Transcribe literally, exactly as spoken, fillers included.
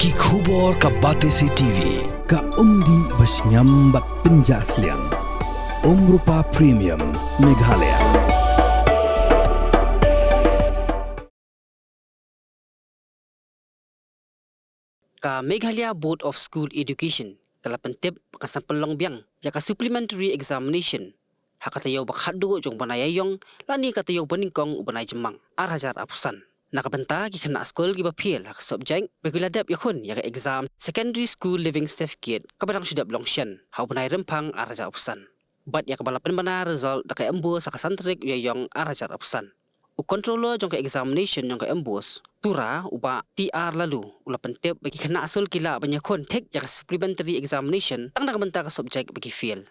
Ki khubor ka Batesi T V, ka umdih ba shngiam bad pynjah sliang. Umrupa Premium, Meghalaya. Ka Meghalaya Board of School Education ka la pyntip ba kan sa pynlong biang ïa ka supplementary examination ha ka taïew ba khatduh jong u bnai Ïaïong lane ka taïew ba nyngkong u bnai Jymmang ar hajar arphew san. Na ka bynta ki khynnah skul kiba fail ha ka subject ba ki la dep ïakhun ïa ka exam Secondary School Leaving Certificate kaba dang shu dep long shen ha u bnai Rymphang ar hajar arphew san. Bad ïa kaba la pynbna result da ka MBOSE ha ka san tarik u Ïaïong ar hajar arphew san. U controller jong ka examination jong ka MBOSE, Tura, u Bah T R Laloo, u la pyntip ba ki khynnah skul ki lah ban ïakhun thik ïa ka supplementary examination tang na ka bynta ka subject ba ki fail.